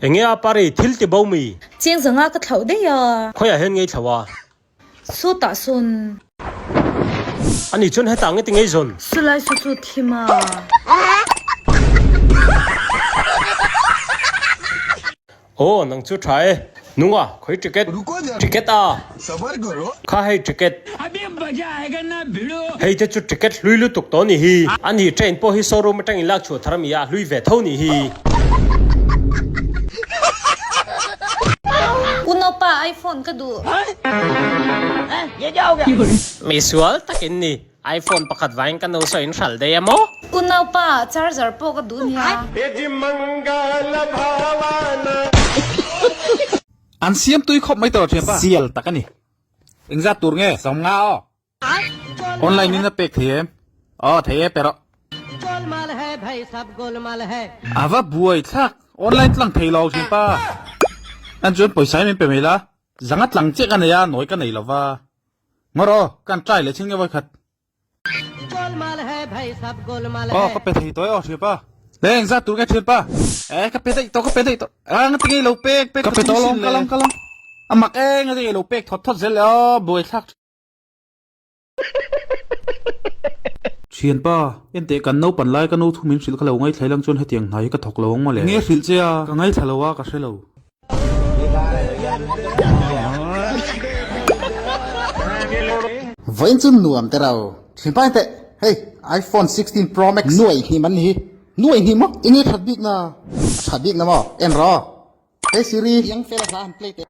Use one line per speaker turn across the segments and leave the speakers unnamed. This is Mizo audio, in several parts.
Enge a pari thil ti bo mi?
Cheng zanga ka thlauh daih a.
Khawiah hian ngei thlauh a?
Sawtah sawn.
Ani chuan hetah nge ti ngei zawn?
Sulai saw chu thim a.
Aw nang chu tha e. Nunga, khawi ticket? Ticket a. Kha hei ticket. Hei te chu ticket hlui lutuk tawh ni hi. Ani train pawh hi showroom atang in lak chhuah thar ami a hlui ve tho ni hi.
Unaupa iPhone ka duh.
Misual takin ni. IPhone pakhat vangin ka nu saw in hral daih a maw?
Unaupa, charger pawh ka duh nia.
An siam tui khawp mai tawh thianpa. Sial tak a ni. Engzat tur nge? Sawmnga aw. Online in a pek thei em? Aw thei e pe rawh. A va buai thlak. Online tlang thei lo thianpa. An chuan pawisa hi min pe mai la. Zanga tlang chiah ka nei a, nawi ka nei lo va. Ngawr aw, kan try leh chin nge vawikhat. Aw, ka pe thei tawh e aw thianpa. Le engzat tur nge thianpa? Eh, ka pe daih tawh, ka pe daih tawh. Ah, ngati nge i lo pek, pek ka pe tawh alawm, ka lawm, ka lawm. A mak e, ngati nge i lo pek thawt thawt zel le aw, buaithlak. Thianpa, enteh kan naupan lai ka nu thu min hrilh kha lo ngaithla ilang chuan hetiang hna hi ka thawk lo ang mawle. Nge hrilh che a, ka ngaithla lo a, ka hre lo.
Vawiin chu nuam te rau. Thianpa enteh, hei iPhone 16 Pro Max nuaih hnim an ni hi. Nuaih hnim maw? Enge that bik na? A that bik na maw? En rawh. Hey Siri, Piang fel a hla han play teh.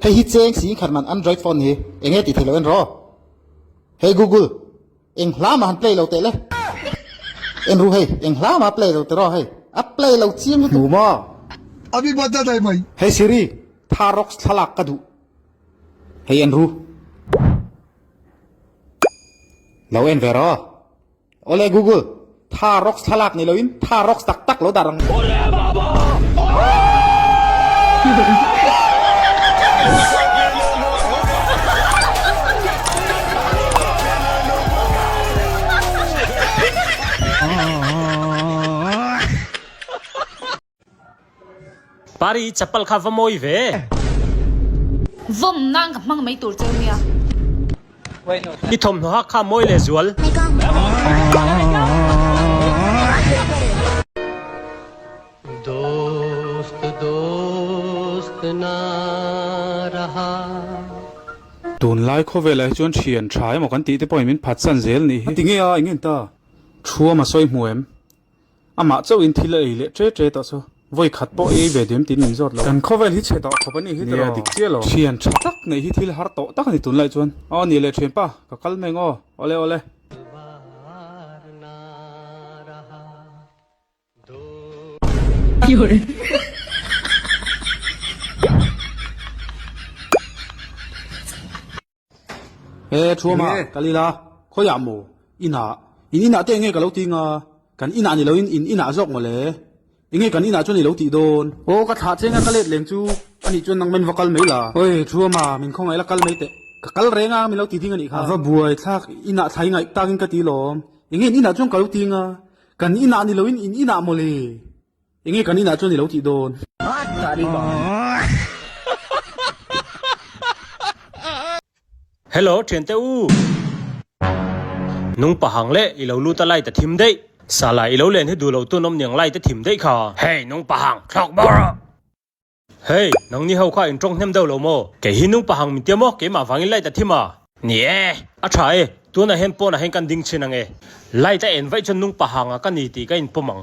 Hei hi cheng sing khat man Android phone hi eng nge tih theih loh en rawh. Hey Google, eng hla mah han play lo teh le. En ru hei, eng hla mah a play lo teh rawh hei. A play lo chiang lutuk. Hmu maw?
Abi bata dai mai.
Hey Siri, tha rocks thlalak ka duh. Hei en ru. Lo en ve rawh. Awle Google, tha rocks thlalak ni loin tha rocks tak tak lo dar ang.
Pari i chapal kha va mawi ve.
Vawm nan ka hmang mai tur cheu nia.
I thawmhnaw hak kha mawi leh zual.
Tunlai khawvelah hi chuan thian tha emaw kan tih te pawhin min phatsan zel nih hi. Tinge a, eng nge ta? Thuam a sawi hmu em? Amah chauhin thil a ei leh tre tre tawh chu vawi khat pawh ei ve diam tiin min zawt lo. Kan khawvel hi chhe tawh khawp a nih hi tiraw? Nia dik chiah lo. Thian tha tak neih hi thil har tawh tak a ni tunlai chuan. Aw nih leh thianpa, ka kal mai ang aw. Awle awle. He thuama kal ila khawiah maw inah in inah te enge ka lo ti nga kan inah ni loin in inah zawk maw le enge kan inah chuan i lo tih dawn aw ka thlah chenga ka let leng chu anih chuan nang men va kal mai la oi thuama min khawngaih la kal mai teh ka kal reng a min lo ti ding anih kha a va buai thlak inah thlai ngaih takin ka ti lawm enge in inah chuan ka lo ti nga kan inah ni loin in inah maw le. Enge kan inah chuan i lo tih dawn?
Hello thiante u. Nung pahang leh i lo lut a light a thim daih. Sala i lo len hi duh lo tun awm niang light a thim daih kha. Hey nung pahang thlawk bawr rawh. Hey, nangni ho kha in tawng hnem deuh lo maw? Kei hi nung pahang min tia maw? Keimah vangin light a thim a. Ni e, a tha e, tunah hian pawnah hian kan ding chhin ange. Light a en vaih chuan nung pahang a ka ni tih ka inpawm ang.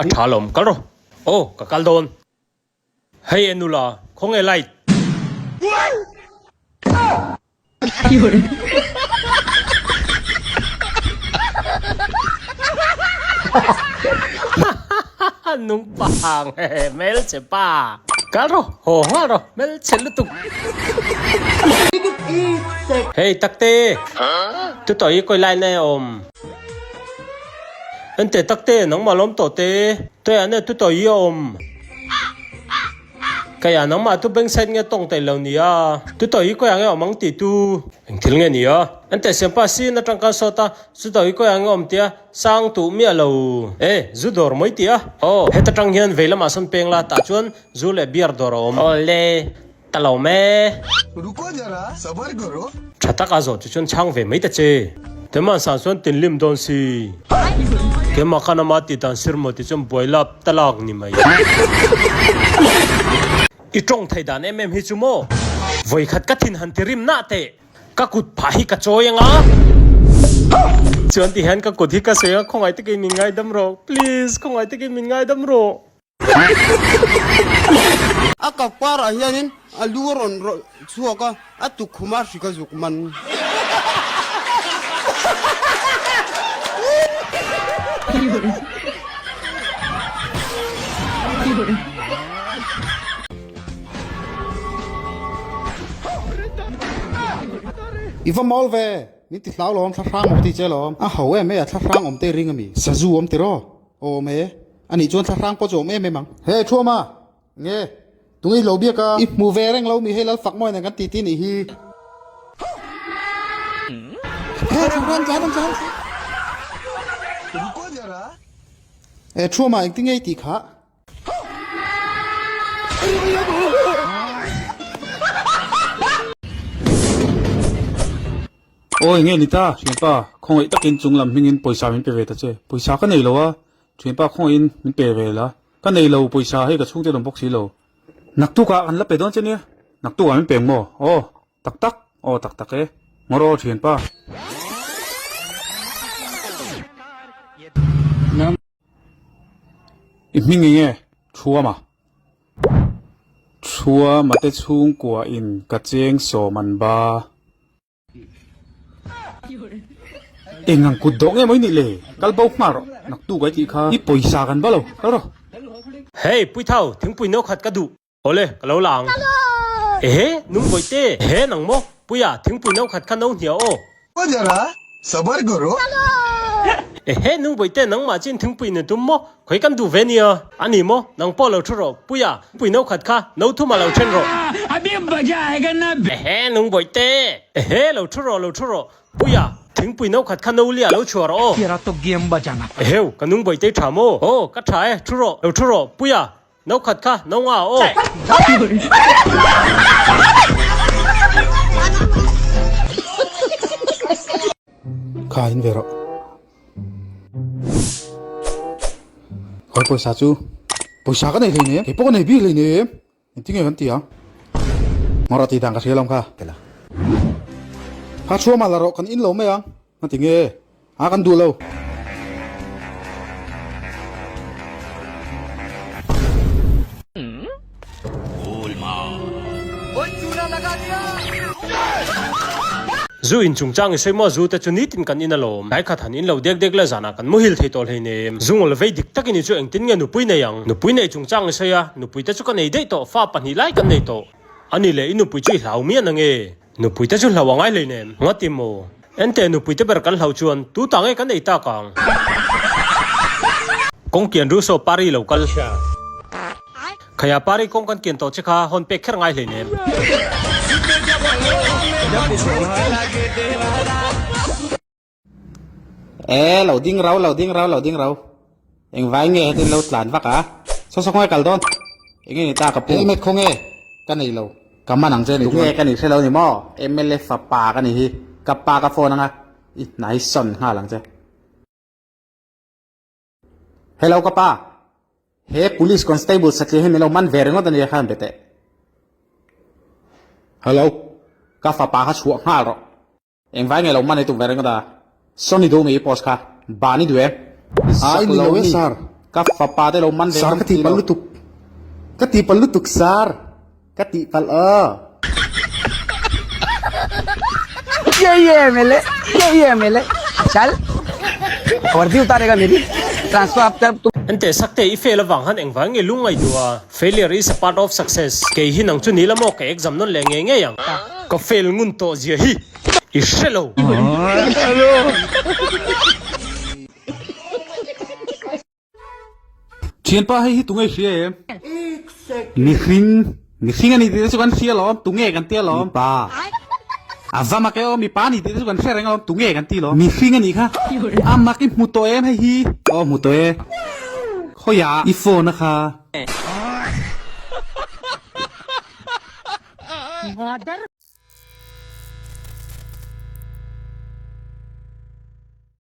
A tha lawm, kal rawh. Aw, ka kal dawn. Hei e nula, khawnge light? Nung pang he hmelchhe pa. Kal rawh, haw nghal rawh, hmelchhe lutuk. Hei takte, tu tawh hi kawi lai nai a awm. Ente takte, nangmah lawm tawh te, tuiah nge tu tawh hi a awm. Kaya nangmah tu bank side nge tawng taih lo nia. Tu tawh hi kawih ah nge awm ang ti tu. Eng thil nge ni a? An teh siampa sin atang kan sawt a, zu dawr i kawiah nge awm tia sang tuh miah lo. E, zu dawr mai tia. Aw, heta tang hian vei lamah sawn peng la, tah chuan zu leh beer dawr a awm. Awle, ta lo me.
Ruko zara, sabar karo.
Tha tak a zawh chu chuan chhang ve mai ta che. Keimah san chuan tinlim dawn si. Keimah khan ama tih dan sir maw tih chuan buai lap ta lak ni mai. I tawng thei dan em em hi chu maw? Vawikhat ka thin han ti rim nah teh, ka kut phah hi ka chawi anga. Chuan ti hian ka kut hi ka sawi a, khawngaih takin min ngaidam rawh, please khawngaih takin min ngaidam rawh.
A kap parah hianin a lu a rawn rawlh chhuak a, a tukkhum a hrik a zuk man.
I va mawl ve, min ti hlau lawm thlahrang awm ti che lawm, a ho em e a thlahrang awm te ring a mi, sazu awm tiraw, awm e, anih chuan thlahrang pawh chu awm em em ang. He Thuama, Nge, tunge i lo biak a? I hmu ve reng lo mi hei lal fak mawi nen kan titi nih hi. He thla ran tlan an tlan.
Ruko zara.
E Thuama engtin nge i tih khah?
Awi nge ni ta, thianpa, khawngaih takin chunglam hmingin pawisa min pe ve ta che. Pawisa ka nei lo a, thianpa khawngaihin min pe ve la. Ka nei lo pawisa hei ka chhungte awm bawk si lo. Naktuk ah kan la pe dawn che nia. Naktuk ah min peng maw? Aw, tak tak. Aw tak tak e. Ngawr aw thianpa. I hming eng nge? Thuama. Thuama te chhungkua in ka cheng sawm an ba. Eng ang kut dawh nge maw i nih le? Kal bo nghal rawh, naktuk ai tih kha i pawisa kan va lo, kal rawh.
Hey, Puithau, thingpui no khat ka duh. Awle, ka lo la ang. Ehe, nung bawihte. Ehe, nang maw? Puia, thingpui no khat kha no hnia aw.
Zara, sabar karo.
Ehe, nung bawihte, nangmah chin thingpui na tum maw? Khawi kan duh ve nia. A ni maw? Nang pawh lo thu rawh. Puia, pui no khat kha no thum a lo then rawh. Ehe, nung bawihte. Ehe, lo thu rawh, lo thu rawh. Puia, thingpui no khat kha no lia lo chhuah rawh aw. Eheu, ka nung bawihte tha maw? Aw, ka tha e, thu rawh, lo thu rawh. Puia, no khat kha no nga aw.
Kha in ve rawh. Khawi pawisa chu pawisa ka nei hlei nem keipawh ka nei bik hlei nem engtin nge kan ti ang ngawrh tih dan ka hria lo kha kha chhuam ah la rawh kan in lo mai ang nga ti nge a kan duh lo.
Zu in chungchang i sawi maw zu te chu nitin kan in alawm. Tlai khat han in lo dek dek la zanah kan muhil thei tawh hleinem. Zu ngawl vei dik takin i chu engtin nge nupui nei ang? Nupui nei chungchang i sawi a, nupui te chu ka nei daih tawh, fa pahnih lai kan nei tawh. Ani leh i nupui chu i hlau miah na nge? Nupui te chu hlau a ngai hleinem. Ngati maw? Ente nupui te ber kan hlau chuan tu ta nge kan ei tak ang? Kawng kian ru saw pari lo kal. Khaya pari kawng kan kian tawh che kha hawn pek kher ngai hleinem.
E lo ding rau lo ding rau lo ding rau engvai nge hetin lo tlan vak a saw saw khawnge kal dawn enge ni ta ka pu helmet khawnge ka nei lo ka man ang che ni tunge ka ni hre lo ni maw mla fapa ka ni hi ka pa ka phone anga i hnai sawn nghal ang che. Hello ka pa, he police constable satliah hi min lo man ve ringawt a nia khan be teh. Hello, ka fapa kha chhuah nghal rawh. Engvai nge lo man i tum ve ringawt a? Sony duh mi i post kha, ban i duh em? Zak lo mi, ka fapa te lo man ve ngam si lo. Ka tihpalh lutuk sir, ka tihpalh aw.
ये MLA ये MLA चल वर्दी उतारेगा मेरी ट्रांसफर अब तक
Ente sakte i fail avang han engvang nge lung ngaihtuah a, failure is a part of success, kei hi nang chu ni la maw ka exam nawn leh ngei ngei ang, ka fail ngun tawh zia hi i hre lo.
Thianpa hei hi tunge hria em? Mihring, mihring a ni tih te chu kan hria alawm, tunge kan tia alawm. Mipa. A va mak e aw, mipa ni tih te chu kan hre reng alawm, tunge kan ti lawm? Mihring a nih kha. A mak i hmu tawh em hei hi? Aw hmu tawh e. Khawiah i phone a kha?